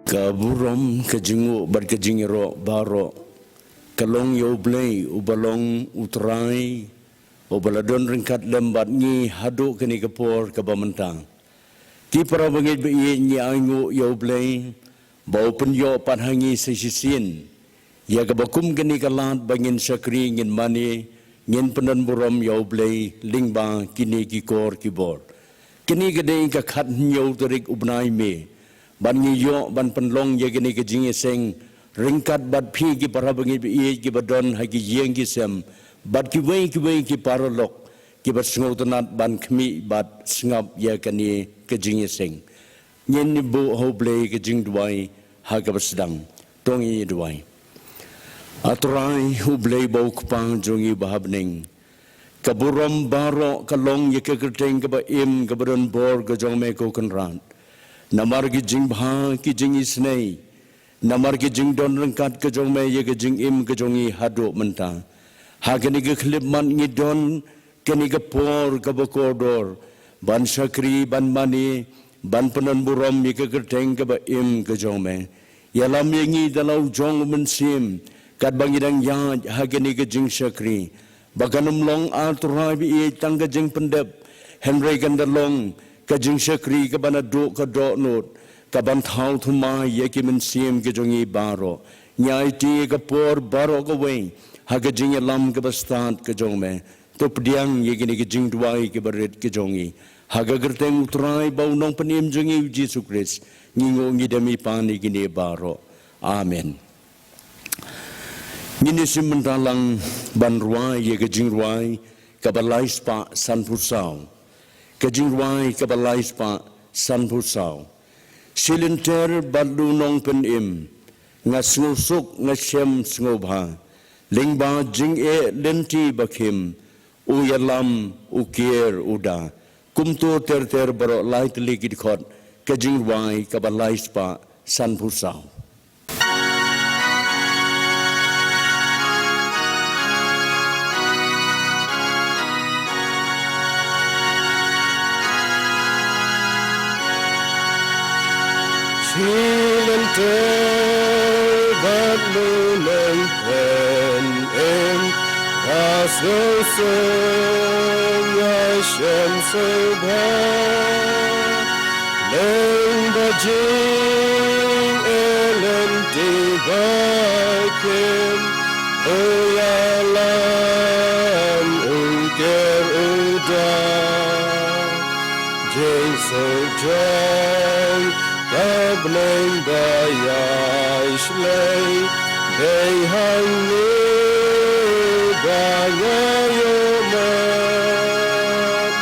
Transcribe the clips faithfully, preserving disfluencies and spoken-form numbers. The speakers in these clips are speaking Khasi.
Ka burom, ka jingnguh bad ka jingïaroh baroh ka long ïa U Blei uba long U Trai, uba la don ryngkat lem bad ngi haduh kane ka por kaba mynta. Ki para bangeit ba ïeit, ngi ainguh ïa U Blei ba u pynïoh pat ha ngi sa shisien ïa kaba kum kane ka lad ba ngin shakri, ngin mane, ngin pyndonburom ïa U Blei lyngba kine ki kor ki bor. Kane ka dei ka khathynñiew tarik u bnai May, bad ngi ïoh ban pynlong ïa kane ka jingïaseng ryngkat bad phi ki para bangeit ba ïeit kiba don ha ki ïing ki sem, bad kiwei kiwei ki paralok kiba sngewtynnat ban khmih bad sngap ïa kane ka jingïaseng. Ngin ïa buh ha U Blei ka jingduwai ha kaba sdang. To ngin ïa duwai. A Trai U Blei ba u Kpa jong ngi ba ha bneng, ka burom baroh ka long ïa ka kyrteng kaba im kaba don bor ka jong me, ko Kynrad. Namar ki jingbha, ki jingisynei, namar ki jingdon ryngkat ka jong me ïa ka jingim ka jong ngi haduh mynta. Ha kane ka khyllipmat ngi don kane ka por kaba kordor ban shakri, ban mane, ban pyndonburom ïa ka kyrteng kaba im ka jong me. Ïalam ïa ngi da la u jong u Mynsiem katba ngi dang ïaid ha kane ka jingshakri, ba kan ym long, A Trai ba ïeit, tang ka jingpyndep, hynrei kan da long ka jingshakri kaba naduh ka dohnud, kaban thaw thymmai ïa ki mynsiem ka jong ngi baroh. Ngi aiti ïa ka por baroh kawei ha ka jingïalam kaba stad ka jong me. To pdiang ïa kine ki jingduwai kiba rit ki jong ngi ha ka kyrteng U Trai bad U Nongpynim jong ngi U Jisu Khrist. Ngi nguh, ngi dem, ngi pan ïa kine baroh. Amen. Ngin ïa shim bynta lang ban rwai ïa ka jingrwai kaba lai spah sanphew saw. Ka jingrwai kaba lai spah sanphew saw. Shi lynter bad U Nongpynim, nga sngewsuk, nga shem sngewbha, lyngba jingeh lynti ba khim, u ïalam, u kiar, u da. Kumto ter ter baroh, lai tylli ki dkhot, ka jingrwai kaba lai spah sanphew saw. Shi lynter bad U Nongpynim, nga sngewsuk, nga shem sngewbha, lyngba jingeh lynti ba khim, u ïalam, u kiar, u da. Jingsuk jong ka bneng ba ïai shlei, dei hangne ba nga ïohmat.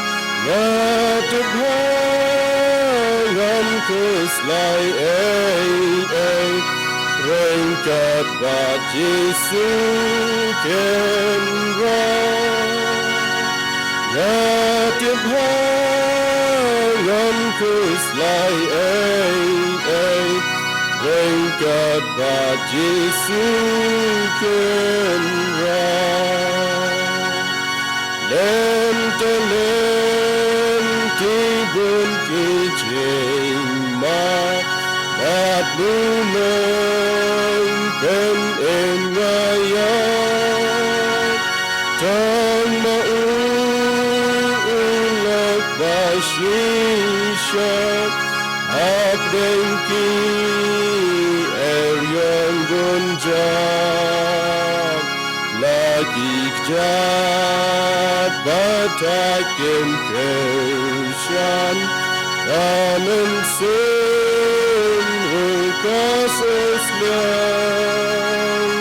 Nga tip ba ngam khuslai ei ei, ryngkat bad Jisu Kynrad. Nga tip ba ngam khuslai ei ei, ryngkat bad Jisu Kynrad. Lynter lynti bun ki jingma, bad U Nongpynim nga ïaid. Tang ma u, u lok ba shisha, hapdeng ki eriong bun jait. La ki kjat bad ha kim kyrshan, ka mynsiem ruh ka sngewsynei.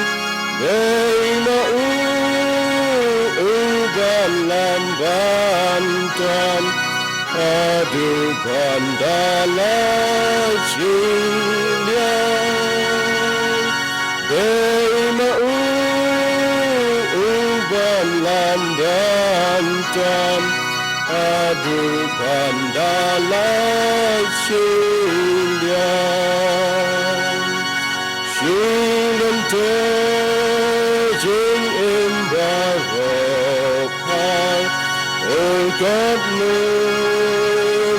Dei ma u, u ban lam ban tam, haduh ban da la shiliang. Dei ma u, u ban lam ban tam, haduh ban da la shiliang. Shi lynter jingim baroh phai, u kot nu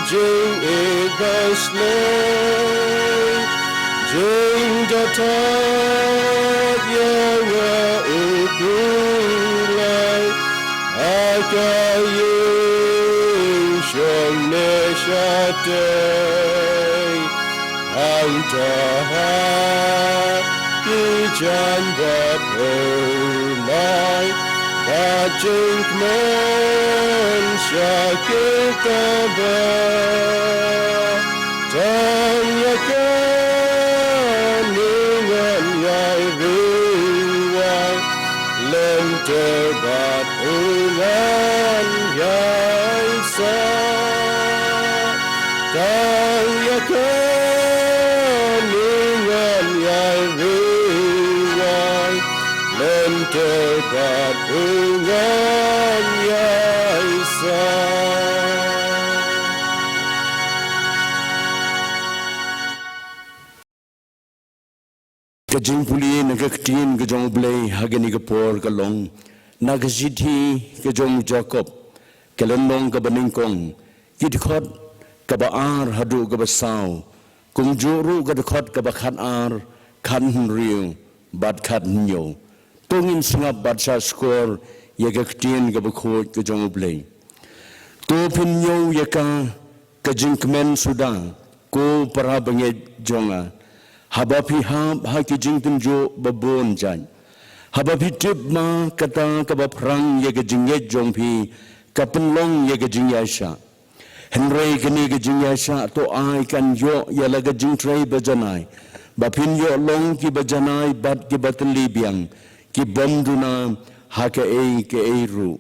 jingïeit ba shlei. Ing da thot ïa nga u Blei, ha ka ïing shong ne shatei, hangta ha ki jaiñ ba pynlong, ba jingkmen sha kita ba. Tang ïa kane ngan ïai riewai, lynter bad u ngan ïai sah. Tang ïa kane ngan ïai riewai, lynter bad u ngan ïai sah. Ka jingpule na ka ktien ka jong U Blei ha kane ka por ka long na ka shithi ka jong u Jakob, ka lynnong kaba nyngkong, ki dkhot kaba ar haduh kaba saw, kumjuh ruh ka dkhot kaba khatar, khathynriew bad khathynñiew. To ngin sngap bad shahshkor ïa ka ktien kaba khuid ka jong U Blei. To phin ñiew ïa ka, ka jingkmen suda, ko para bangeit jong nga, haba phi hap ha ki jingtynjuh ba bun jait. Haba phi tip ma kata kaba phrang ïa ka jingngeit jong phi ka pynlong ïa ka jingïaishah. Hynrei kane ka jingïaishah to ai kan ïoh ïa la ka jingtrei bajanai, ba phin ïoh long kiba janai bad kiba tylli biang, ki bym duna ha kaei kaei ruh.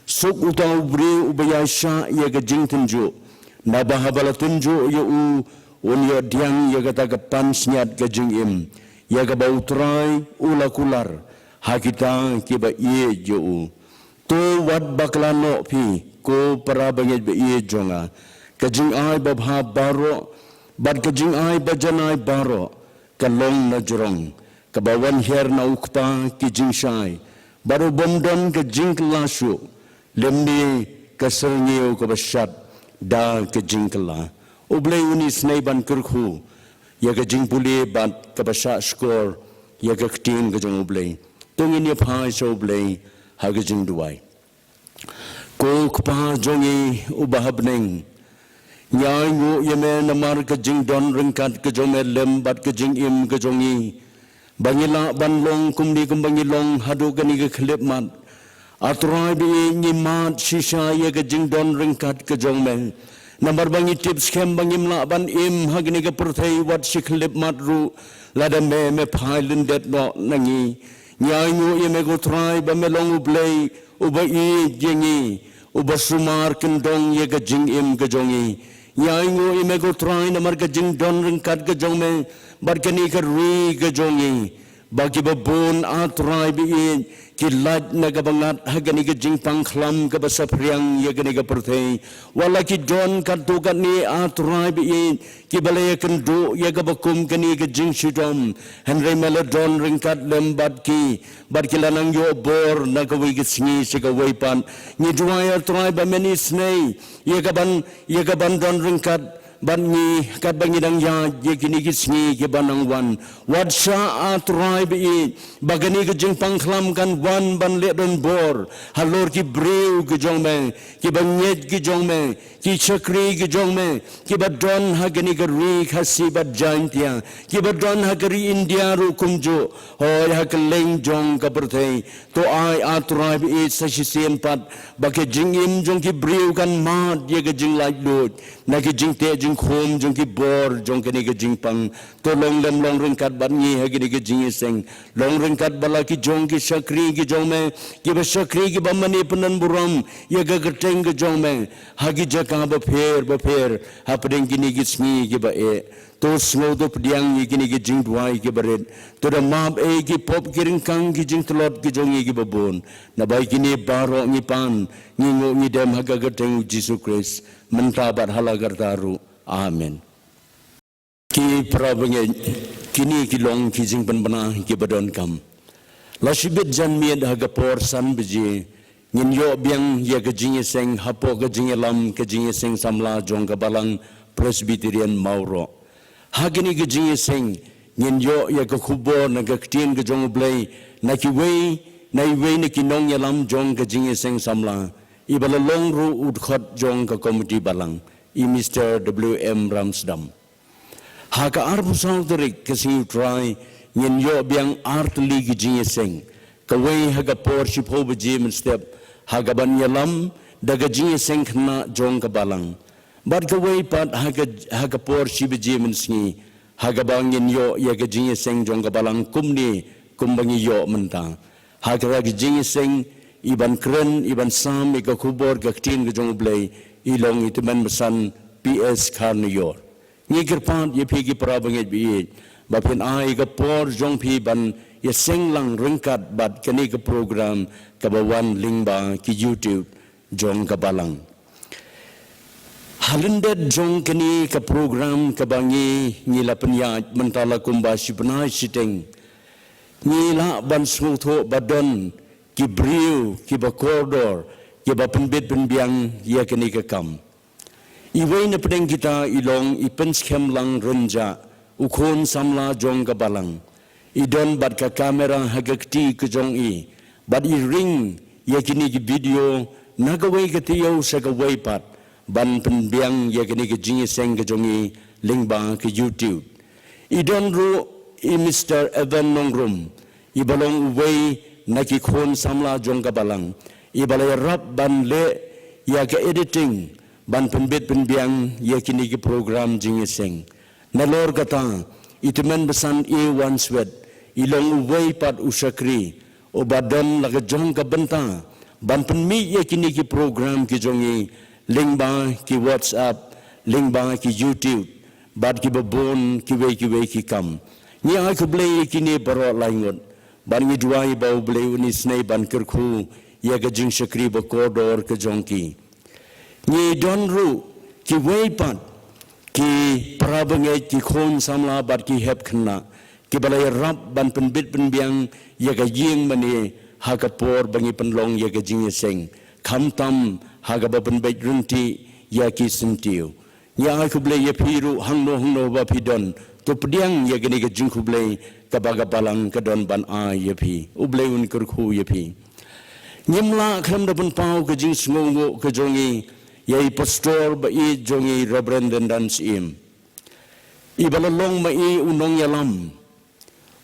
Suk uta u briew uba ïaishah ïa ka jingtynjuh, naba haba la tynjuh ïa u, un ïoh pdiang ïa kata ka pansngiat ka jingim, ïa kaba U Trai u la kular ha kita kiba ïeit ïa u. To wat bakla noh phi, ko para bangeit ba ïeit jong nga, ka jingai babha baroh bad ka jingai bajanai baroh ka long na jrong, kaba wan hiar na U Kpa ki jingshai, bad u bym don ka jingkylla shuh, lymne ka syrngiew kaba shad da ka jingkylla. U Blei un isynei ban kyrkhu ïa ka jingpule bad kaba shahshkor ïa ka ktien ka jong U Blei. To ngin ïa phai sha U Blei ha ka jingduwai. Ko Kpa jong ngi uba ha bneng, ngi ainguh ïa me namar ka jingdon ryngkat ka jong me lem bad ka jingim ka jong ngi, ba ngi lah ban long kumne kumba ngi long haduh kane ka khyllipmat. A Trai ba ïeit, ngi mad shisha ïa ka jingdon ryngkat ka jong me, namar ba ngi tip skhem ba ngim lah ban im ha kane ka pyrthei wat shi khyllipmat ruh lada me, me phai lyndet noh na ngi. Ngi ainguh ïa me ko Trai ba me long U Blei uba ïeit ïa ngi, uba sumar kyndong ïa ka jingim ka jong ngi. Ngi ainguh ïa me ko Trai namar ka jingdon ryngkat ka jong me bad kane ka ri ka jong ngi, ba kiba bun, A Trai ba ïeit, ki lait na kaba ngat ha kane ka jingpang khlam kaba saphriang ïa kane ka pyrthei. Wat la ki don katto katne, A Trai ba ïeit, kiba la ïakynduh ïa kaba kum kane ka jingshitom, hynrei me la don ryngkat lem bad ki, bad ki la nang ïoh bor na kawei ka sngi sha kawei pat. Ngi duwai, A Trai, ba men isynei ïa kaban, ïa kaban don ryngkat bad ngi katba ngi dang ïaid ïa kine ki sngi kiba nang wan. Wat shah, A Trai ba ïeit, ba kane ka jingpang khlam kan wan ban leh donbor halor ki briew ki jong me, kiba ngeit ki jong me, ki shakri ki jong me, kiba don ha kane ka ri Khasi bad Jaintia, kiba don ha ka ri India ruh kumjuh, hooid ha kylleng jong ka pyrthei. To ai, A Trai ba ïeit, sa shisien pat ba ka jingim jong ki briew kan mad ïa ka jinglaitluid na ka jingteh jingkhum jong ki bor jong kane ka jingpang. To long lem, long ryngkat bad ngi ha kane ka jingïaseng. Long ryngkat bad la ki jong ki shakri ki jong me, kiba shakri kiba mane pyndonburom ïa ka kyrteng ka jong me ha ki jaka bapher bapher hapdeng kine ki sngi kiba eh. To sngew, to pdiang ïa kine ki jingduwai kiba rit. To da map ïa ki pop ki ryngkang ki jingtlot ki jong ngi kiba bun. Naba ïa kine baroh ngi pan, ngi nguh, ngi dem ha ka kyrteng U Jisu Khrist, mynta bad ha la karta ruh. Amen. Ki para bangeit, kine ki long ki jingpynbna kiba donkam. La shibit janmiet ha ka por san baje, ngin ïoh biang ïa ka jingïaseng hapoh ka jingïalam ka jingïaseng samla jong ka Balang Presbyterian Mawroh. Ha kane ka jingïaseng, ngin ïoh ïa ka khubor na ka ktien ka jong U Blei na kiwei na iwei na ki nongïalam jong ka jingïaseng samla, iba la long ruh u dkhot jong ka komiti balang, i Mister W M Ramsdam. Ha ka arphew saw tarik ka sngi U Trai ngin ïoh biang ar tylli ki jingïaseng, kawei ha ka por shiphew baje mynstep, ha kaban ïalam da ka jingïaseng khynnah jong ka balang. Bad kawei pat ha ka, ha ka por shi baje mynsngi, ha kaba ngin ïoh ïa ka jingïaseng jong ka balang kumne kumba ngi ïoh mynta. Ha ka jingïaseng iban kren, iban sam ïa ka khubor ka ktien ka jong U Blei, i long i tymmen basan P S Kharnaior. Ngi kyrpad ïa phi ki para bangeit ba ïeit, ba phin ai ka por jong phi ban ïaseng lang ryngkat bad kane ka program kaba wan lyngba ki YouTube jong ka balang. Ha lyndet jong kane ka program kaba ngi, ngi la pynïaid mynta la kumba shi bnai shiteng, ngi lah ban sngewthuh ba don ki briew kiba kordor, kiba pynbit pynbiang ïa kane ka kam. Iwei na pdeng kita i long i Pynskhem Lang Rynjah, u khun samla jong ka balang. I don bad ka kamera ha ka kti ka jong i, bad i ring ïa kine ki video na kawei ka taïew sha kawei pat, ban pynbiang ïa kine ki jingïaseng ka jong i lyngba ka YouTube. I don ruh i Mister Evan Nongrum, iba long uwei na ki khun samla jong ka balang, iba la ïarap ban leh ïa ka editing, ban pynbit pynbiang ïa kine ki program jingïaseng. Nalor kata, i tymmen basan A Wanswet, i long uwei pat u shakri, uba don la ka jong ka bynta ban pynmih ïa kine ki program ki jong i lyngba ki WhatsApp, lyngba ki YouTube, bad kiba bun kiwei kiwei ki kam. Ngi ai khublei ïa kine baroh lai ngut, bad ngi duwai ba U Blei un isynei ban kyrkhu ïa ka jingshakri ba kordor ka jong ki. Ngi don ruh kiwei pat ki para bangeit, ki khun samla bad ki hep khynnah, kiba la ïarap ban pynbit pynbiang ïa ka ïing mane ha ka por ba ngi pynlong ïa ka jingïaseng, khamtam ha kaba pynbeit ryntih ïa ki syntiew. Ngi ai khublei ïa phi ruh hangno hangno ba phi don, to pdiang ïa kane ka jingkhublei kaba ka balang ka don ban ai ïa phi. U Blei un kyrkhu ïa phi. Ngim lah khlem da pynpaw ka jingsngewnguh ka jong i ïa i pastor ba ïeit jong i, Reverend Dendans Im, iba la long ma i u nongïalam,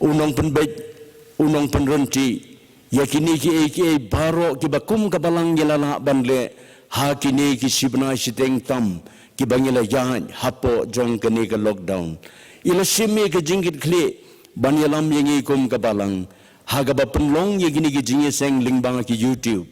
u nongpynbeit, u nongpynryntih ïa kine kiei kiei baroh kiba kum ka balang ngi la lah ban leh ha kine ki shi bnai shiteng tam kiba ngi la ïaid hapoh jong kane ka lockdown. I la shim ïa ka jingkitkhlieh ban ïalam ïa ngi kum ka balang ha kaba pynlong ïa kine ki jingïaseng lyngba ki YouTube.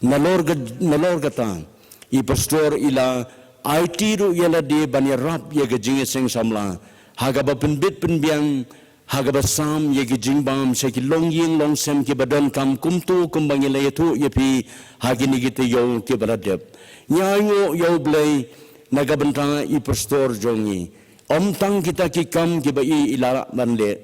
Nalor ka, nalor kata, i pastor i la aiti ruh ïa lade ban ïarap ïa ka jingïaseng samla ha kaba pynbit pynbiang, ha kaba sam ïa ki jingbam sha ki longïing longsem kiba donkam kumto kumba ngi la ïathuh ïa phi ha kine ki taïew kiba la dep. Ngi ainguh ïa U Blei na ka bynta i pastor jong i. Ym tang kita ki kam kiba i i la lah ban leh,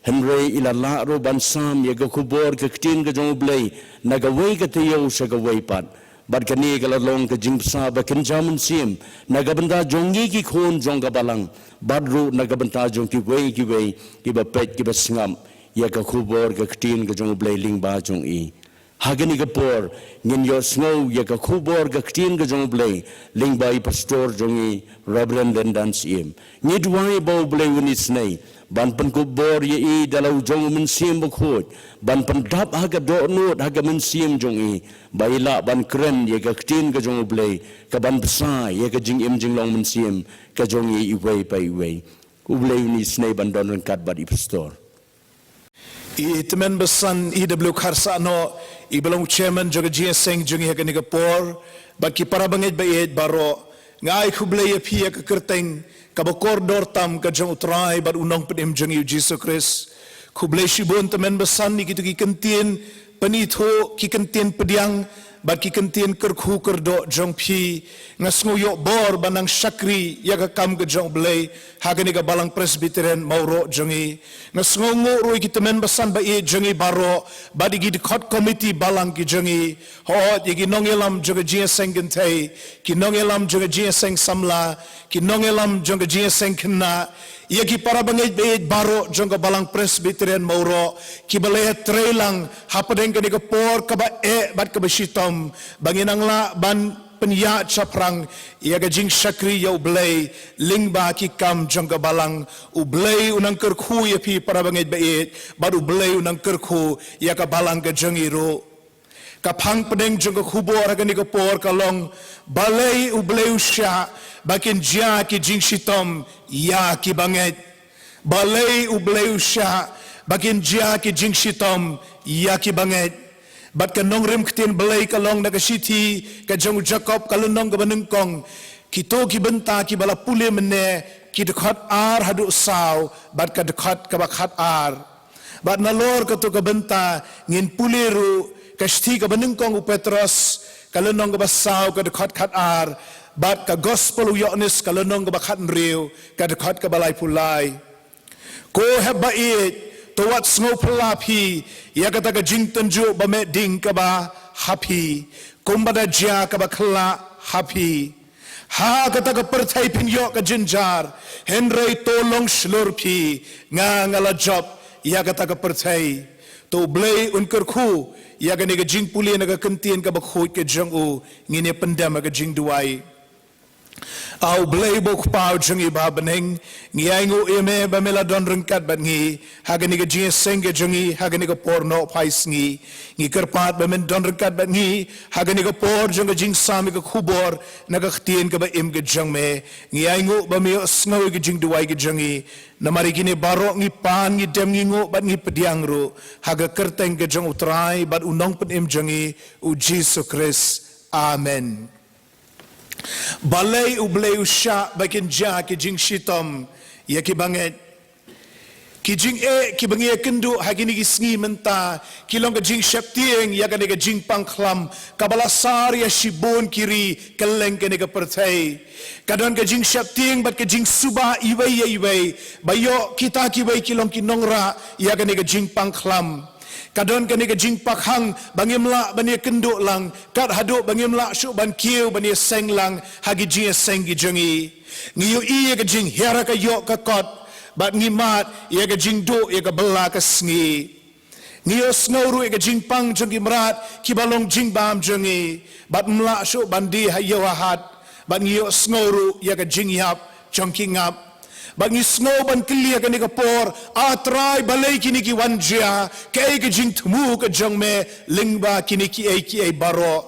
hynrei i la lah ruh ban sam ïa ka khubor ka ktien ka jong U Blei na kawei ka taïew sha kawei pat. Bad kane ka la long ka jingbsa ba kynja mynsiem na ka bynta jong ngi ki khun jong ka balang, bad ruh na ka bynta jong kiwei kiwei kiba peit kiba sngap ïa ka khubor ka ktien ka jong U Blei lyngba jong i. Ha kane ka por ngin ïohsngew ïa ka khubor ka ktien ka jong U Blei lyngba i pastor jong i, Reverend Dendans Im. Ngi duwai ba U Blei un isynei ban pynkup bor ïa i da la u jong u Mynsiem Bakhuid, ban pyndap ha ka dohnud ha ka mynsiem jong i, ba i lah ban kren ïa ka ktien ka jong U Blei kaban bsa ïa ka jingim jinglong mynsiem ka jong i iwei pa iwei. U Blei un isynei ban don ryngkat bad i pastor. I tymmen basan E W Kharsahnoh, iba long chairman jong ka jingïaseng jong i ha kane ka por, bad ki para bangeit ba ïeit baroh, nga ai khublei ïa phi ïa ka kyrteng kaba kordor tam ka jong U Trai bad U Nongpynim jong i U Jisu Khrist. Khublei shibun tymmen basan ïa kito ki kyntien pynithuh, ki kyntien pdiang bad ki kyntien kyrkhu kyrdoh jong phi. Nga sngew ïoh bor ban nang shakri ïa ka kam ka jong U Blei ha kane ka Balang Presbyterian Mawroh jong ngi. Nga sngewnguh ruh ïa ki tymmen basan ba ïeit jong ngi baroh, bad ïa ki dkhot komiti balang ki jong ngi. Hooid, ïa ki nongïalam jong ka jingïaseng kynthei, ki nongïalam jong ka jingïaseng samla, ki nongïalam jong ka jingïaseng khynnah, ïa ki para bangeit baieit baroh jong ka Balang Presbyterian Mawroh, kiba la ïatrei lang hapdeng kane ka por kaba eh bad kaba shitom, ba ngin nang lah ban pynïaid shaphrang ïa ka jingshakri ïa U Blei lyngba ki kam jong ka balang. U Blei un nang kyrkhu ïa phi para bangeit baieit, bad U Blei un nang kyrkhu ïa ka balang ka jong ngi ruh. Ka phang pdeng jong ka khubor ha kane ka por ka long: Balei U Blei u shah ba kin jia ki jingshitom ïa ki bangeit? Balei U Blei u shah ba kin jia ki jingshitom ïa ki bangeit? Bad ka nongrim ktien Blei ka long na ka shithi ka jong u Jakob ka lynnong kaba nyngkong, kito ki bynta kiba la pule mynne, ki dkhot ar haduh saw, bad ka dkhot kaba khatar. Bad nalor kato ka bynta ngin pule ruh ka shithi kaba nyngkong u Petros ka lynnong kaba saw ka dkhot khatar, bad ka Gospel u Ïoannis ka lynnong kaba khathynriew ka dkhot kaba laiphew lai. Ko hep ba ïeit, to wat sngew phylla phi ïa kata ka jingtynjuh ba meh ding kaba ha phi, kumba da jia kaba khlaiñ ha phi. Ha kata ka pyrthei phin ïoh ka jynjar, hynrei to long shlur phi, nga nga la jop ïa kata ka pyrthei. To U Blei un kyrkhu ïa kane ka jingpule na ka kyntien kaba khuid ka jong u. Ngin ïa pyndem ha ka jingduwai. A U Blei ba u Kpa u jong ngi ba ha bneng, ngi ainguh ïa me ba me la don ryngkat bad ngi ha kane ka jingïaseng ka jong ngi ha kane ka por nohphai sngi. Ngi kyrpad ba men don ryngkat bad ngi ha kane ka por jong ka jingsam ïa ka khubor na ka ktien kaba im ka jong me. Ngi ainguh ba me ïohsngew ïa ka jingduwai ka jong ngi. Namar ïa kine baroh ngi pan, ngi dem, ngi nguh bad ngi pdiang ruh ha ka kyrteng ka jong U Trai bad U Nongpynim jong ngi, U Jisu Khrist. Amen. Balei U Blei u shah ba kin jia ki jingshitom ïa ki bangeit? Ki jingeh kiba ngi ïakynduh ha kine ki sngi mynta ki long ka jingsheptieng ïa kane ka jingpang khlam kaba la sar ïa shibun ki ri kylleng kane ka pyrthei. Ka don ka jingsheptieng bad ka jingsuba iwei ïa iwei ba ïoh kita kiwei ki long ki nongrah ïa kane ka jingpang khlam. Ka don kane ka jingpakhang ba ngim lah ban ïakynduh lang, kat haduh ba ngim lah shuh ban kiew ban ïaseng lang ha ki jingïaseng ki jong ngi. Ngi ïohi ïa ka jinghiar ha ka ïoh ka kot, bad ngi mad ïa ka jingduh ïa ka bylla ka sngi. Ngi ïohsngew ruh ïa ka jingpang jong ki mrad kiba long jingbam jong ngi, bad ym lah shuh ban die ha ïew ha hat. Bad ngi ïohsngew ruh ïa ka jingïap jong ki ngap. Bad ngi sngew ban kylli ha kane ka por, A Trai, balei kine ki wan jia? Kaei ka jingthmu ka jong me lyngba kine kiei kiei baroh?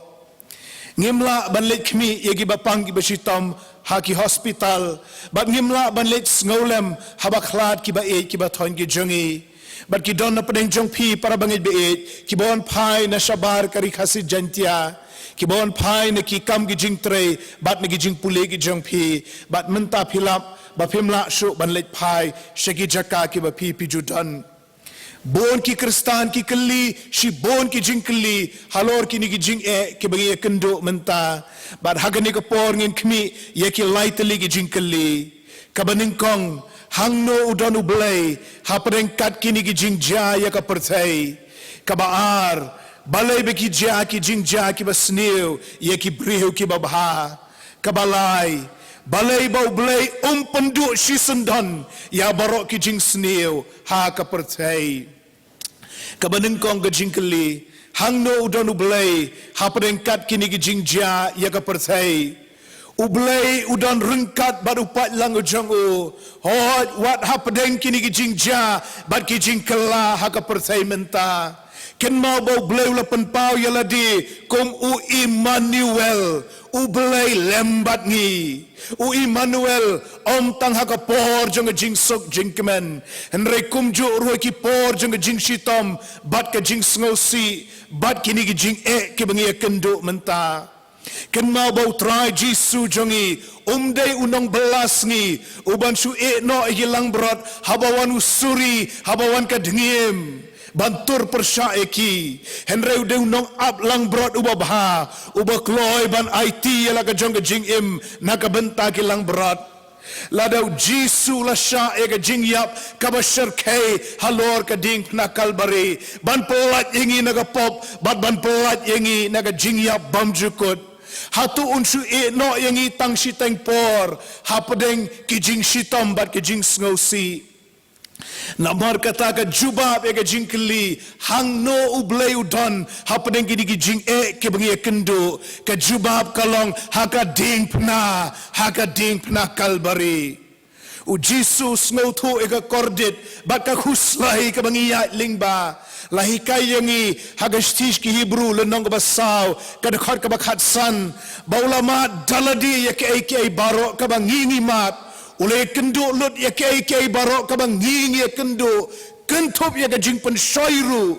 Ngim lah ban leit khmih ïa kiba pang kiba shitom ha ki hospital, bad ngim lah ban leit sngewlem haba khlad kiba ïeit kiba thoiñ ki jong ngi. Bad ki don na pdeng jong phi para bangeit baieit kiba wan phai na shabar ka Ri Khasi Jaintia, kiba wan phai na ki kam ki jingtrei bad na ki jingpule ki jong phi, bad mynta phi lap ba phim lah shuh ban leit phai sha ki jaka kiba phi phi ju don. Bun ki Khristan ki kylli shibun ki jingkylli halor kine ki jingeh kiba ngi ïakynduh mynta. Bad ha kane ka por ngin khmih ïa ki lai tylli ki jingkylli. Kaba nyngkong, hangno u don U Blei hapdeng kat kine ki jingjia ïa ka pyrthei? Kaba ar, balei ba ki jia ki jingjia kiba sniew ïa ki briew kiba bha? Kaba lai, balei ba U Blei um pynduh shisyndon ïa baroh ki jingsniew ha ka pyrthei? Kaba nyngkong ka jingkylli, hangno u don U Blei hapdeng kat kine ki jingjia ïa ka pyrthei? U Blei u don ryngkat bad u paidlang u jong u. Hooid, wat hapdeng kine ki jingjia bad ki jingkylla ha ka pyrthei mynta. Kynmaw ba U Blei u la pynpaw ïa lade kum u Immanuel, U Blei lem bad ngi. U Immanuel, ym tang ha ka por jong ka jingsuk jingkmen, hynrei kumjuh ruh ha ki por jong ka jingshitom bad ka jingsngewsih bad kine ki jingeh kiba ngi ïakynduh mynta. Kynmaw ba U Trai Jisu jong ngi um dei u nongbylla sngi uban shu ïeh noh ïa ki langbrot haba wan u suri, haba wan ka dngiem. ban tur pyrshah ïa ki. Hynrei u dei u nongap langbrot uba bha, uba kloi ban aiti ïa la ka jong ka jingim na ka bynta ki langbrot. Lada u Jisu u la shah ïa ka jingïap kaba shyrkhei halor ka diengphna Kalbari, ban pyllait ïa ngi na ka pop bad ban pyllait ïa ngi na ka jingïap bymjukut, hato un shu ïehnoh ïa ngi tang shiteng por hapdeng ki jingshitom bad ki jingsngewsih? Namar kata, ka jubab ïa ka jingkylli hangno U Blei u don hapdeng kine ki jingeh kiba ngi ïakynduh, ka jubab ka long ha ka diengphna, ha ka diengphna Kalbari. U Jisu u sngewthuh ïa ka kordit bad ka khuslai kaba ngi ïaid lyngba. La hikai ïa ngi ha ka shithi sha ki Hebru lynnong kaba saw, ka dkhot kaba khatsan, ba u la mad da lade ïa kiei kiei baroh kaba ngi ngi mad. U la ïakynduh lut ïa kiei kiei baroh kaba ngi ngi ïakynduh, kynthup ïa ka jingpynshoi ruh,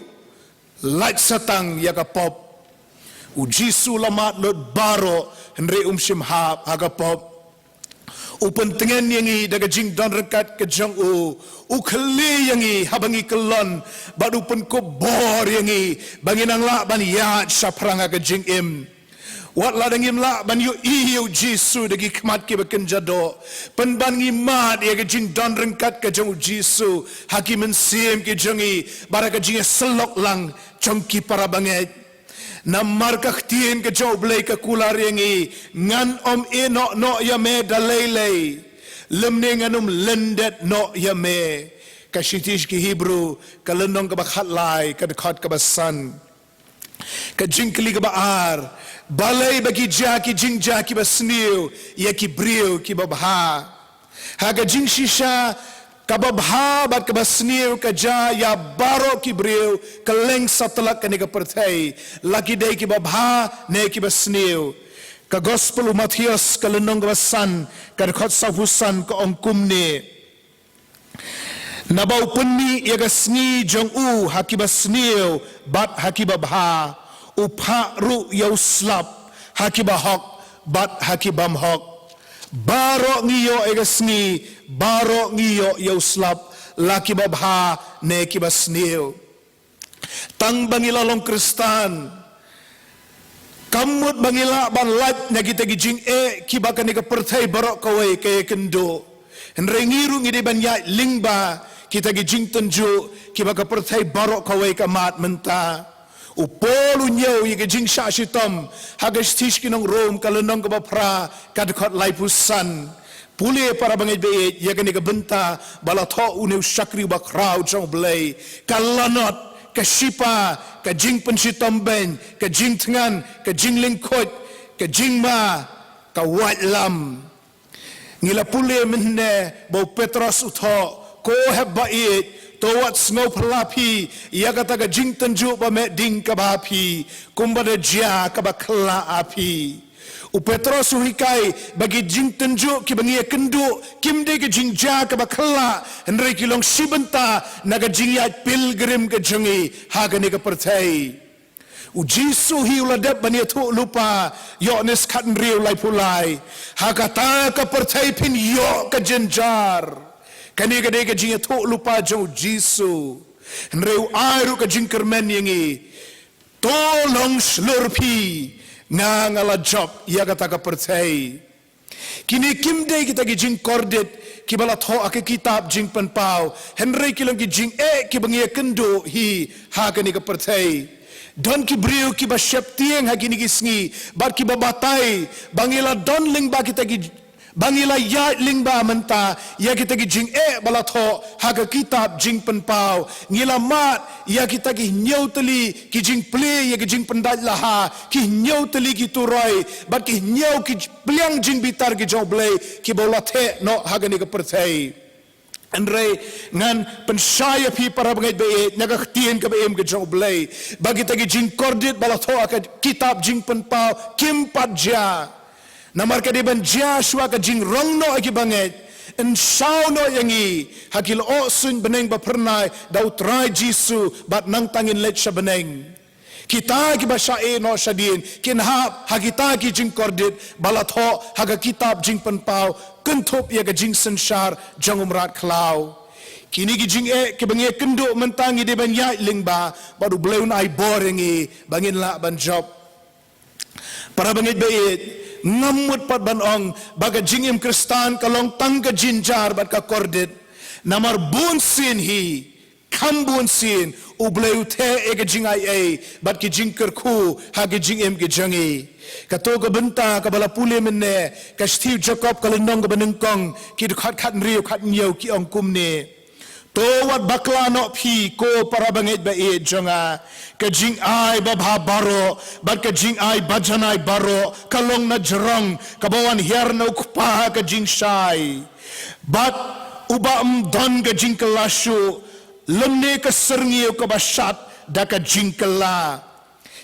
lait sa tang ïa ka pop. U Jisu u la mad lut baroh, hynrei um shym hap ha ka pop. U pyntngen ïa ngi da ka jingdon ryngkat ka jong u. U khlieh ïa ngi haba ngi kyllon, bad u pynkup bor ïa ngi ba ngin nang lah ban ïaid shaphrang ha ka jingim. Wat lada ngim lah ban ïohi ïa U Jisu da ki khmat kiba kynja doh, pynban ngi mad ïa ka jingdon ryngkat ka jong U Jisu ha ki mynsiem ki jong ngi bad ha ka jingïasyllok lang jong ki para bangeit. Namar ka ktien ka jong U Blei ka kular ïa ngi, ngan ym ïehnoh noh ïa me da lei lei, lymne ngan ym lyndet noh ïa me. Ka shithi sha ki Hebru, ka lynnong kaba khatlai, ka dkhot kaba san. Ka jingkylli kaba ar, balei ba ki jia ki jingjia kiba sniew ïa ki briew kiba bha? Ha ka jingshisha, kaba bha bad kaba sniew ka jia ïa baroh ki briew kylleng satlak kane ka pyrthei, la ki dei kiba bha ne kiba sniew. Ka Gospel u Mathaios, ka lynnong kaba san, ka dkhot sawphew san, ka ong kumne: Naba u pynmih ïa ka sngi jong u ha kiba sniew bad ha kiba bha, u phah ruh ïa u slap ha kiba hok bad ha kibym hok. Baroh ngi ïoh ïa ka sngi, baroh ngi ïoh ïa u slap, la kiba bha ne kiba sniew. Tang ba ngi la long Khristan, kam mut ba ngi lah ban lait na kita ki jingeh kiba kane ka pyrthei baroh kawei ka ïakynduh. Hynrei ngi ruh ngi dei ban ïaid lyngba kita ki jingtynjuh kiba ka pyrthei baroh kawei ka mad mynta. U Paul u ñiew ïa ka jingshah shitom ha ka shithi sha ki nong Rom, ka lynnong kaba phra, ka dkhot laiphew san. Pule para bangeit ba ïeit ïa kane ka bynta ba la thoh une u shakri uba khraw jong U Blei. Ka lanot, ka shipa, ka jingpynshitom beiñ, ka jingthngan, ka jinglyngkhuid, ka jingma, ka waitlam. Ngi la pule mynne ba u Petros u thoh, ko hep ba ïeit, to wat sngewphylla phi ïa kata ka jingtynjuh ba meh ding kaba ha phi, kumba da jia kaba khyllah ha phi. U Petros u hikai ba ki jingtynjuh kiba ngi ïakynduh kim dei ka jingjia kaba khyllah, hynrei ki long shi bynta na ka jingïaid pilgrim ka jong ngi ha kane ka pyrthei. U Jisu hi u la dep ban ïathuh lypa, Ïoannis khathynriew laiphew lai. Ha kata ka pyrthei phin ïoh ka jynjar. Kane ka dei ka jingïathuh lypa jong u Jisu. Hynrei u ai ruh ka jingkyrmen ïa ngi. To long shlur phi, nga nga la jop ïa kata ka pyrthei. Kine kim dei kita ki jingkordit kiba la thoh ha ka kitab Jingpynpaw, hynrei ki long ki jingeh kiba ngi ïakynduh hi ha kane ka pyrthei. Don ki briew kiba sheptieng ha kine ki sngi bad kiba batai ba ngi la don lyngba kita ki, ba ngi la ïaid lyngba mynta ïa kita ki jingeh ba la thoh ha ka kitab Jingpynpaw. Ngi la mad ïa kita ki hynñiew tylli ki jingplie ïa ki jingpyndait laha, ki hynñiew tylli ki turoi bad ki hynñiew ki pliang jingbitar ki jong U Blei kiba u la theh noh ha kane ka pyrthei. Hynrei ngan pynshai ïa phi para bangeit ba ïeit na ka ktien kaba im ka jong U Blei ba kita ki jingkordit ba la thoh ha ka kitab Jingpynpaw kim pat jia. Namar ka dei ban jia shuwa ka jingrong noh ïa ki bangeit. Yn shaw noh ïa ngi ha ki lyoh suiñ bneng ba phyrnai da U Trai Jisu bad nangta ngin leit sha bneng. Kita kiba shah ïehnoh shadien kin hap ha kita ki jingkordit ba la thoh ha ka kitab Jingpynpaw kynthup ïa ka jingsynshar jong u mrad khlaw. Kine ki jingeh kiba ngi ïakynduh mynta ngi dei ban ïaid lyngba, bad U Blei un ai bor ïa ngi ba ngin lah ban jop. Para bangeit ba ïeit, ngam mut pat ban ong ba ka jingim Khristan ka long tang ka jynjar bad ka kordit. Namar bunsien hi, kham bunsien, U Blei u theh ïa ka jingai ei bad ki jingkyrkhu ha ka jingim ka jong ngi. Kato ka bynta kaba la pule mynne, ka shithi u Jakob ka lynnong kaba nyngkong, ki dkhot khathynriew khathynñiew ki ong kumne: To wat bakla noh phi, ko para bangeit ba ïeit jong nga. Ka jingai babha baroh bad ka jingai bajanai baroh ka long na jrong kaba wan hiar na U Kpa ka jingshai, bad uba ym don ka jingkylla shuh, lymne ka syrngiew kaba shad da ka jingkylla.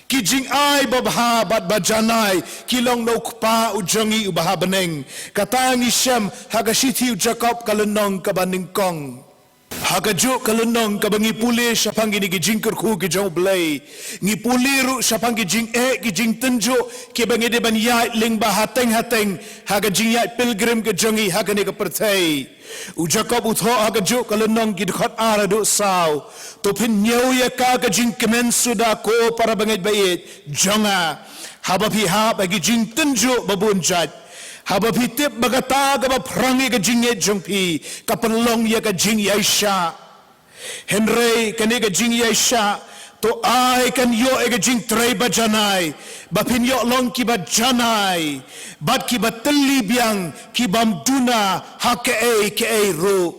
Ki jingai babha bad bajanai ki long na U Kpa u jong ngi uba ha bneng. Kata ngi shem ha ka shithi u Jakob ka lynnong kaba nyngkong. Ha kajuh ka lynnong kaba ngi pule shaphang kine ki jingkyrkhu ki jong U Blei, ngi pule ruh shaphang ki jingeh ki jingtynjuh kiba ngi dei ban ïaid lyngba hateng hateng ha ka jingïaid pilgrim ka jong ngi ha kane ka pyrthei. U Jakob u thoh ha kajuh ka lynnong, ki dkhot ar haduh saw: To phin ñiew ïa ka ka jingkmen suda, ko para bangeit ba ïeit jong nga, haba phi hap ha ki jingtynjuh ba bun jait, haba phi tip ba kata kaba phrang ïa ka jingngeit jong phi ka pynlong ïa ka jingïaishah. Hynrei kane ka jingïaishah, to ai kan ïoh ïa ka jingtrei bajanai, ba phin ïoh long kiba janai bad kiba tylli biang, kibym duna ha kaei kaei ruh.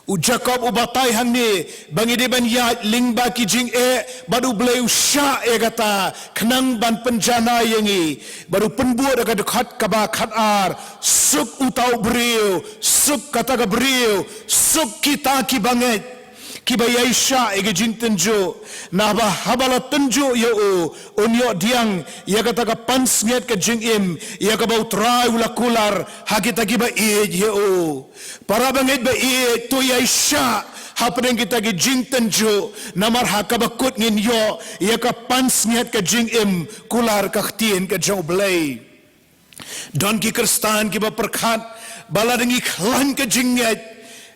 U Jakob u batai hangne ba ngi dei ban ïaid lyngba ki jingeh bad U Blei u shah ïa kata khnang ban pynjanai ïa ngi. Bad u pynbud ha ka dkhot kaba khatar: Suk uta u briew, suk kata ka briew, suk kita kiba ngeit, kiba ïaishah ïa ki jingtynjuh. Naba haba la tynjuh ïa u, un ïoh diang ïa kata ka pansngiat ka jingim ïa kaba U Trai u la kular ha kita kiba ïeit ïa u. Para bangeit ba ïeit, to ïaishah hapdeng kita ki jingtynjuh, namar ha kaba kut ngin ïoh ïa ka pansngiat ka jingim, kular ka ktien ka jong U Blei. Don ki Khristan kiba pyrkhat ba lada ngi khlaiñ ka jingngeit,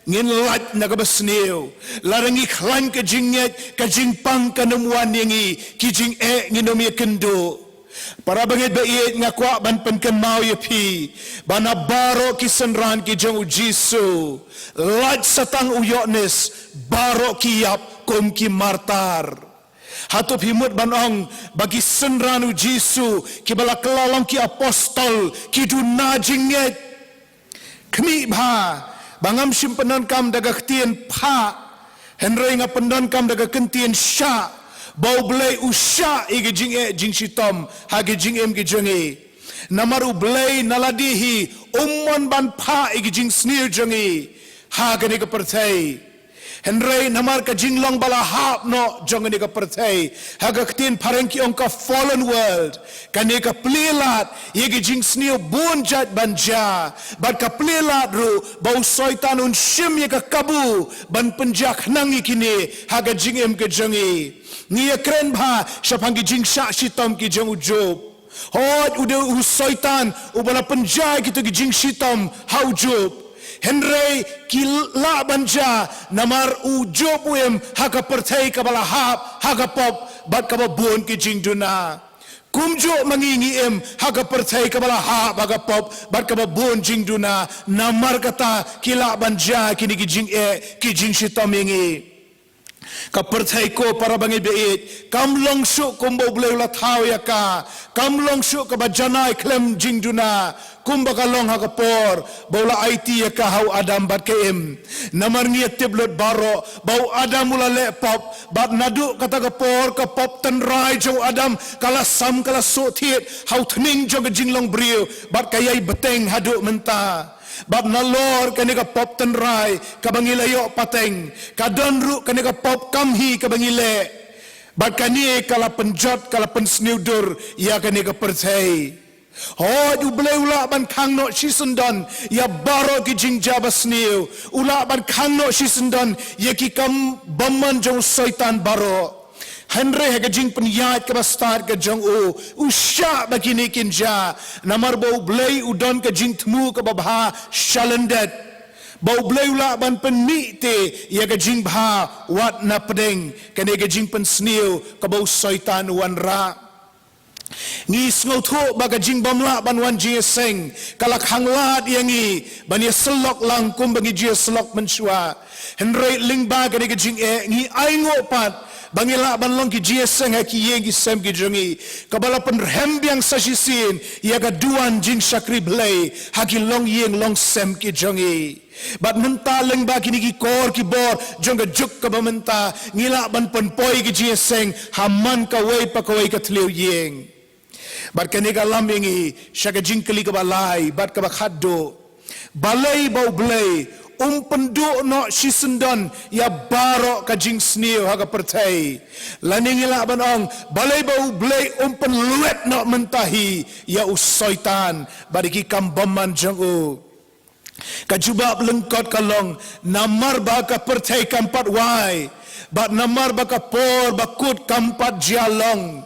ngin lait na kaba sniew. Lada ngi khlaiñ ka jingngeit, ka jingpang kan ym wan ïa ngi, ki jingeh ngin ym ïakynduh. Para bangeit ba ïeit, nga kwah ban pynkynmaw ïa phi ba na baroh ki synran ki jong U Jisu, lait sa tang u Ïoannis, baroh ki ïap kum ki martar. Hato phi mut ban ong ba ki synran U Jisu kiba la kylla long ki apostol ki duna jingngeit? Khmih bha ba ngam shym pyndonkam da ka ktien phah, hynrei nga pyndonkam da ka ktien shah, ba U Blei u shah ïa ki jingeh jingshitom ha ki jingim ki jong ngi. Namar U Blei na lade hi um mon ban phah ïa ki jingsniew jong ngi ha kane ka pyrthei. Hynrei namar ka jinglong ba la hap noh jong kane ka pyrthei, ha ka ktien phareng ki ong ka fallen world, kane ka plie lad ïa ki jingsniew bun jait ban jia, bad ka plie lad ruh ba u Soitan un shim ïa ka kabu ban pynjah khnang ïa kine ha ka jingim ka jong ngi. Ngi ïakren bha shaphang ki jingshah shitom ki jong u Job. Hooid, u dei u Soitan uba la pynjah ïa kito ki jingshitom ha u Job. Hynrei ki lah ban jia namar u Job u im ha ka pyrthei kaba la hap ha ka pop bad kaba bun ki jingduna. Kumjuh ma ngi, ngi im ha ka pyrthei kaba la hap ha ka pop bad kaba bun jingduna. Namar kata ki lah ban jia kine ki jingeh ki jingshitom ïa ngi. Ka pyrthei, ko para bangeit ba ïeit, kam long shuh kumba U Blei u la thaw ïa ka. Kam long shuh kaba janai khlem jingduna, kumba ka long ha ka por ba u la aiti ïa ka ha u Adam bad ka Im. Namar ngi ïa tip lut baroh ba u Adam u la leh pop, bad naduh kata ka por ka pop tynrai jong u Adam ka la sam, ka la suh thied ha u tning jong ka jinglong briew, bad ka ïai bteng haduh mynta. Bad nalor kane ka pop tynrai kaba ngi la ïoh pateng, ka don ruh kane ka pop kam hi kaba ngi leh. Bad kane ka la pynjot, ka la pynsniewdur ïa kane ka pyrthei. Hooid, U Blei u lah ban khang noh shisyndon ïa baroh ki jingjia basniew. U lah ban khang noh shisyndon ïa ki kam bymman jong u Soitan baroh. Hynrei ha ka jingpynïaid kaba stad ka jong u, u shah ba kine kin jia, namar ba U Blei u don ka jingthmu kaba bha sha lyndet. ba U Blei u lah ban pynmih te ïa ka jingbha wat na pdeng kane ka jingpynsniew kaba u Soitan u wanrah. Ngi sngewthuh ba ka jingbymlah ban wan jingïaseng ka la khanglad ïa ngi ban ïasyllok lang kumba ngi ju ïasyllok mynshuwa. Hynrei lyngba kane ka jingeh ngi ainguh pat ba ngi lah ban long ki jingïaseng ha ki ïing ki sem ki jong ngi, kaba la pynrhem biang sa shisien ïa ka duwan jingshakri Blei ha ki longïing longsem ki jong ngi. Bad mynta lyngba kine ki kor ki bor jong ka juk kaba mynta, ngi lah ban pynpoi ki jingïaseng ha man kawei pa kawei ka thliew ïing. Bad kane ka lam ïa ngi sha ka jingkylli kaba lai bad kaba khatduh. Balei ba U Blei um pynduh noh shisyndon ïa baroh ka jingsniew ha ka pyrthei? Lane ngi lah ban ong, balei ba U Blei um pynlwet noh mynta hi ïa u Soitan bad ïa ki kam bymman jong u? Ka jubab lyngkot ka long, namar ba ka pyrthei kam pat wai, bad namar ba ka por ba kut kam pat jia long.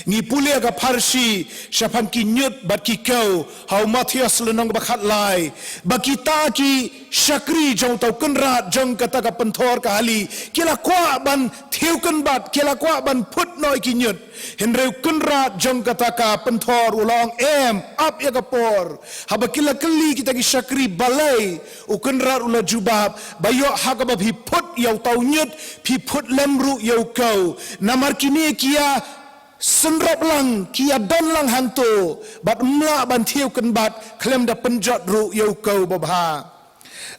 Ngi pule ha ka pharshi shaphang ki ñiut bad ki kew, ha u Mathaios lynnong ba khatlai, ba kita ki shakri jong uta u kynrad jong kata ka pynthor kali ki la kwah ban thiew kynbat, ki la kwah ban phut noh ïa ki ñiut. Hynrei u kynrad jong kata ka pynthor u la ong, em, ap ïa ka por. Haba ki la kylli kita ki shakri balei, u kynrad u la jubab, ba ïoh ha kaba phi phut ïa uta u ñiut, phi phut lem ruh ïa u kew. Namar kine ki ïa synrop lang, ki ïa don lang hangto, bad ym lah ban thiew kynbat khlem da pynjot ruh ïa u kew babha.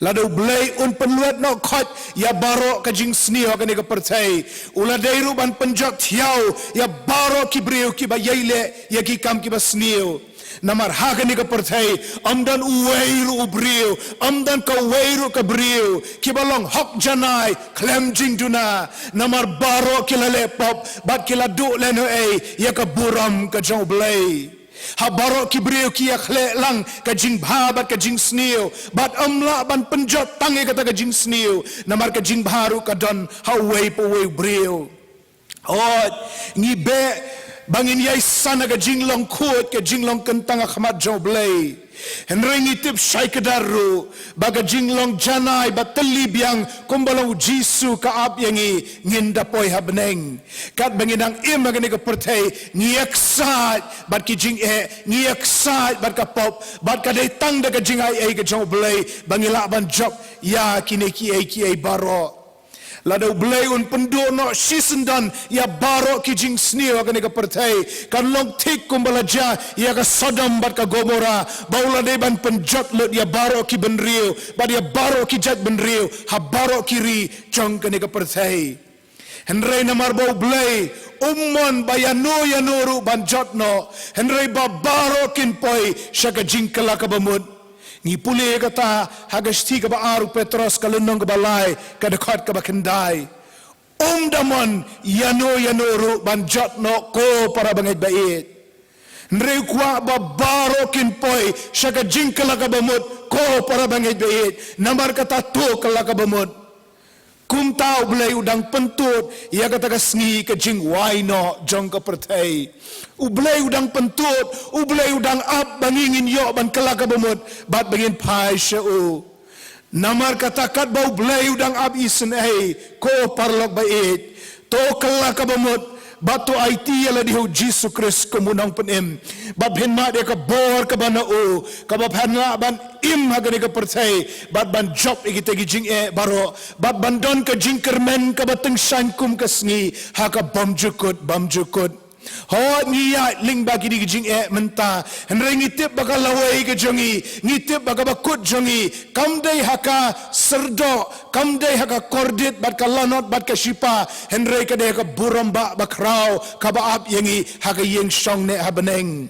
Lada U Blei un pynlwet noh khoit ïa baroh ka jingsniew ha kane ka pyrthei, u la dei ruh ban pynjot thiaw ïa baroh ki briew kiba ïai leh ïa ki kam kiba sniew. Namar ha kane ka pyrthei ym don uwei ruh u briew, ym don kawei ruh ka briew kiba long hok janai khlem jingduna. Namar baroh ki la leh pop bad ki la duh lehnohei ïa ka burom ka jong U Blei. Ha baroh ki briew ki ïa khleh lang ka jingbha bad ka jingsniew, bad ym lah ban pynjot tang ïa kata ka jingsniew, namar ka jingbha ruh ka don ha uwei pa uwei u briew. Hooid, ngi beh ba ngin ïai san ha ka jinglong khuid, ka jinglong kyntang ha khmat jong U Blei. Hynrei ngi tip shai kdar ruh ba ka jinglong janai bad tylli biang kumba long U Jisu ka ap ïa ngi, ngin da poi ha bneng. Katba ngi dang im ha kane ka pyrthei, ngi ïaksaid bad ki jingeh, ngi ïaksaid bad ka pop, bad ka dei tang da ka jingai ei ka jong U Blei ba ngi lah ban jop ïa kine kiei kiei baroh. Lada U Blei un pynduh noh shisyndon ïa baroh ki jingsniew ha kane ka pyrthei, kan long thik kumba la jia ïa ka Sodom bad ka Gomora, ba u la dei ban pynjot lut ïa baroh ki bynriew bad ïa baroh ki jaitbynriew ha baroh ki ri jong kane ka pyrthei. Hynrei namar ba U Blei um mon ba ïano ïano ruh ban jot noh, hynrei ba baroh kin poi sha ka jingkylla kaba mut. Ngi pule kata ha ka shithi kaba ar u Petros, ka lynnong kaba lai, ka dkhot kaba khyndai. Um da mon ïano ïano ruh ban jot noh, ko para bangeit ba ïeit. Hynrei u kwah ba baroh kin poi sha ka jingkylla kaba mut, ko para bangeit ba ïeit. Namar kata to kylla kaba mut. Kumta U Blei u dang pyntud ïa kata ka sngi ka jingwai noh jong ka pyrthei. U Blei u dang pyntud, U Blei u dang ap ba ngi ngin ïoh ban kylla kaba mut bad ba ngin phai sha u. Namar kata katba U Blei u dang ap isynei, ko paralok ba ïeit, to kylla kaba mut, bad to aiti ïa lade ha U Jisu Khrist kum u nongpynim. Bad phin mad ïa ka bor kaba na u, kaba phin lah ban im ha kane ka pyrthei bad ban jop ïa kita ki jingeh baroh, bad ban don ka jingkyrmen kaba tyngshaiñ kum ka sngi ha ka bymjukut bymjukut. Hooid, ngi ïaid lyngba kine ki jingeh mynta, hynrei ngi tip ba ka lawei ka jong ngi, ngi tip ba kaba kut jong ngi kam dei ha ka syrdoh, kam dei ha ka kordit bad ka lanot bad ka shipa, hynrei ka dei ha ka burom ba bakhraw kaba ap ïa ngi ha ka ïing shong neh ha bneng.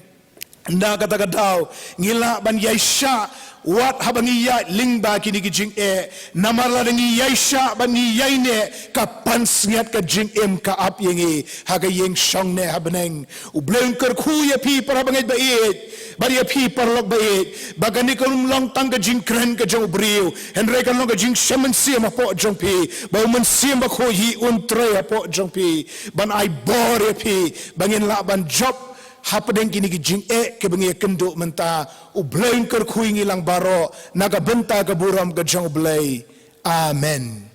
Na kata ka daw ngi lah ban ïaishah wat haba ngi ïaid lyngba kine ki jingeh, namar lada ngi ïaishah bad ngi ïaineh, ka pansngiat ka jingim ka ap ïa ngi ha ka ïing shong neh ha bneng. U Blei un kyrkhu ïa phi para bangeit ba ïeit bad ïa phi paralok ba ïeit, ba kane kam long tang ka jingkren ka jong u briew, hynrei kan long ka jingshem mynsiem hapoh jong phi, ba U Mynsiem Bakhuid hi un trei hapoh jong phi ban ai bor ïa phi ba ngin lah ban jop hapdeng kine ki jingeh kiba ngi ïakynduh mynta, U Blei un kyrkhu ïa ngi lang baroh na ka bynta ka burom ka jong U Blei. Amen.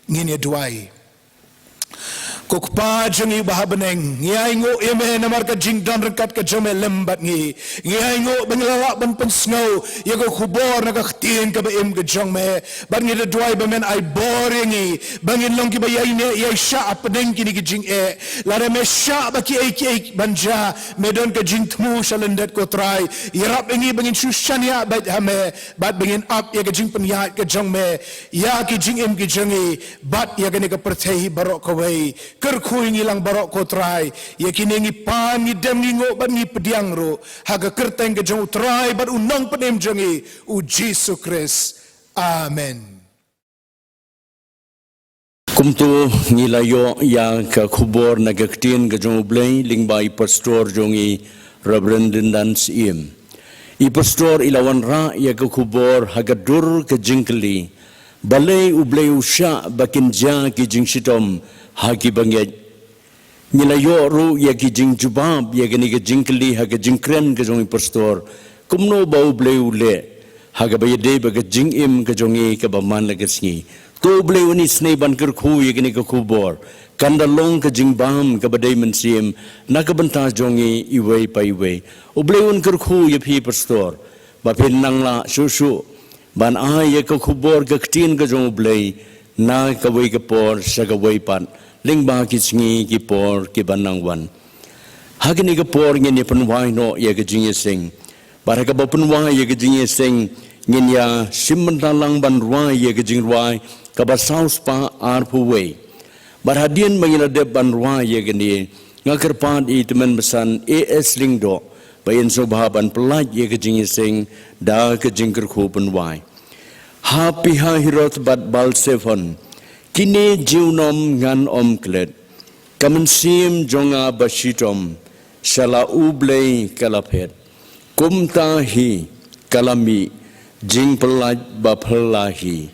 Ngin ïa duwai. Ko Kpa jong ngi ba ha bneng, ngi ainguh ïa me namar ka jingdon ryngkat ka jong me lem bad ngi. Ngi ainguh ba ngi la lah ban pynsngew ïa ka khubor na ka ktien kaba im ka jong me. Bad ngi da duwai ba men ai bor ïa ngi ba ngin long kiba ïai neh ïai shah hapdeng kine ki jingeh. Lada me shah ba kiei kiei ban jia, me don ka jingthmu sha lyndet ko Trai. Ïarap ïa ngi ba ngin shu shaniah beit ha me bad ba ngin ap ïa ka jingpynïaid ka jong me ïa ki jingim ki jong ngi bad ïa kane ka pyrthei baroh kawei. Kyrkhu ïa ngi lang baroh ko Trai. Ïa kine ngi pan, ngi dem, ngi nguh bad ngi pdiang ruh ha ka kyrteng ka jong U Trai bad U Nongpynim jong ngi, U Jisu Khrist. Amen. Kumto ngi la ïoh ïa ka khubor na ka ktien ka jong U Blei lyngba i pastor jong ngi, Reverend Dyndan Syiem. I pastor i la wanrah ïa ka khubor ha ka dur ka jingkylli, balei U Blei u shah ba kin jia ki jingshitom ha ki bangeit? Ngi la ïoh ruh ïa ki jingjubab ïa kane ka jingkylli ha ka jingkren ka jong i pastor, kumno ba U Blei u leh ha kaba ïadei bad ka jingim ka jong ngi kaba man la ka sngi. To U Blei un isynei ban kyrkhu ïa kane ka khubor, kan da long ka jingbam kaba dei mynsiem na ka bynta jong ngi iwei pa iwei. U Blei un kyrkhu ïa phi pastor ba phin nang lah shuh shuh ban ai ïa ka khubor ka ktien ka jong U Blei na kawei ka por sha kawei pat lyngba ki sngi ki por kiba nang wan. Ha kane ka por ngin ïa pynwai noh ïa ka jingïaseng. Bad ha kaba pynwai ïa ka jingïaseng ngin ïa shim bynta lang ban rwai ïa ka jingrwai kaba saw spah arphew wei. Bad hadien ba ngi la dep ban rwai ïa kane, nga kyrpad ïa i tymmen basan A S Lyngdoh ba in sngewbha ban pyllait ïa ka jingïaseng da ka jingkyrkhu pynwai. Ha phi ha Herod bad Baal Zebon, kine junom ngan ym klet. Ka mynsiem jong nga ba shitom sha la U Blei ka la phet. Kumta hi ka la mih jingpyllait ba phylla hi.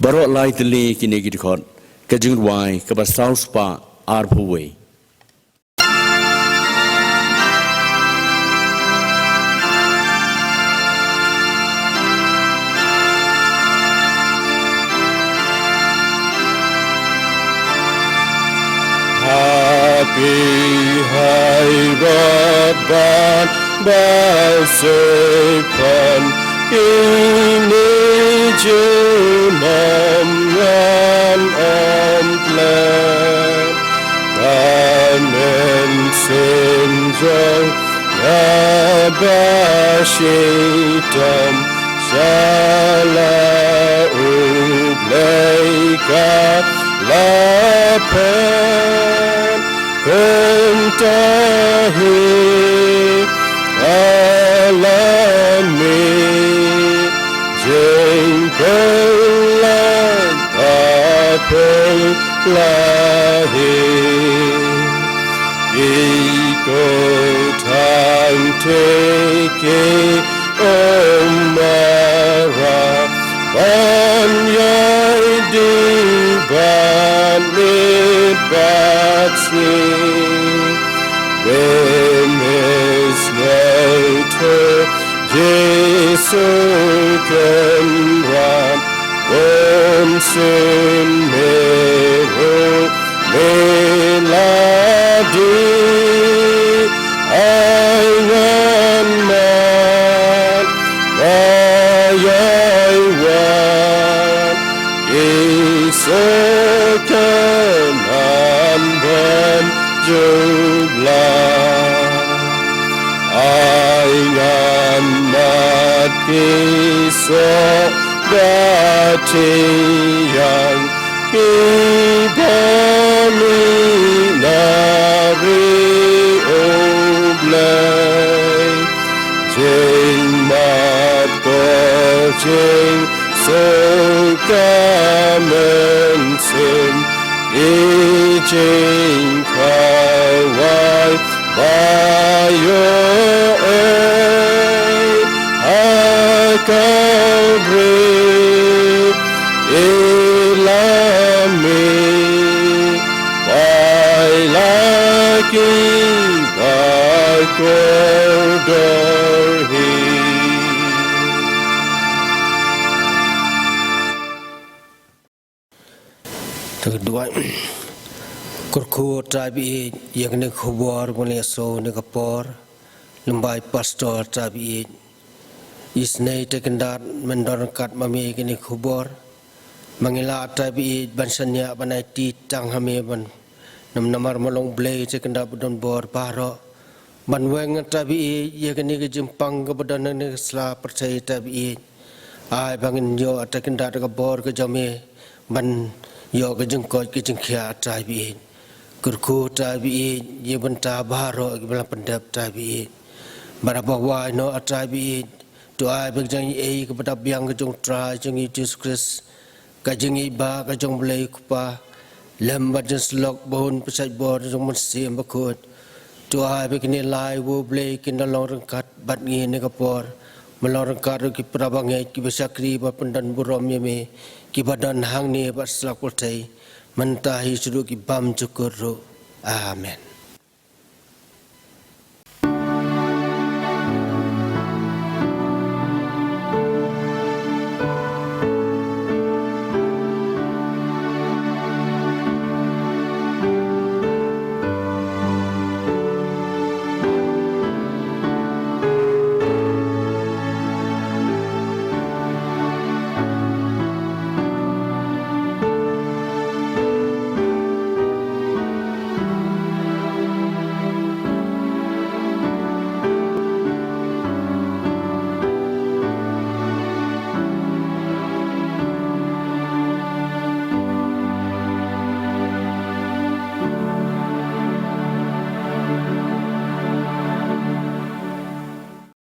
Baroh lai tylli kine ki dkhot. Ka jingrwai kaba saw spah arphew wei. Ha phi ha Herod bad Baal Zebon, kine junom ngan ym klet. Ka mynsiem jong nga ba shitom sha la U Blei ka la phet. Kumta hi ka la mih jingpyllait ba phylla hi. Ki kut hangtei ki ym mareh ban ïai dih bad miet bad sngi. Me me sngewthuh Jisu Kynrad, bun sien me ruh me la dih. Ai ngan mad ba ïai wad ki sohkynad ban jubla. Ai ngan mad ki soh ba thiang, kiba mih na ri U Blei. Jingmad ko jingsoh ka mynsiem, i jingkhawai ba ïoh ei ha Kalbari. I la mih, ba i la ki ba Kordor hi. Te ka duwai. Kyrkhu Trai ba ïeit, ïa kane ka khubor ba ngi la ïohsngew ha kane ka por. Lymbai pastor Trai ba ïeit. Isynei Trai Kynrad men don ryngkat ma me ha kane ka khubor. Ma ngi lah Trai ba ïeit ban shaniah ban aiti tang ha me ban. Namar ma long Blei Trai Kynrad ba don bor baroh. Ban weng Trai ba ïeit, ïa kane ka jingpang kaba don ha kane ka sla pyrthei Trai ba ïeit. Ai ba ngin ïoh Trai Kynrad ka bor ka jong me. Ban ïoh ka jingkoit ka jingkhiah Trai ba ïeit. Kyrkhu Trai ba ïeit, ïa bynta baroh kiba la pyndep Trai ba ïeit. Bad haba wai noh Trai ba ïeit. To ai ba ka jingaiei kaba da biang ka jong Trai jong ngi Jisu Khrist. Ka jingïeit ba ka jong Blei Kpa. Lem bad jingsyllok ba hun pynshait bor jong Mynsiem Bakhuid. To ai ba kine lai wow Blei kin da long ryngkat bad ngi ha kane ka por. Ban long ryngkat ruh ki para bangeit kiba shakri bad pyndon burom ïa me. Kiba don hangne bad sla pyrthei. Mynta hi shaduh ki bymjukut ruh. Amen.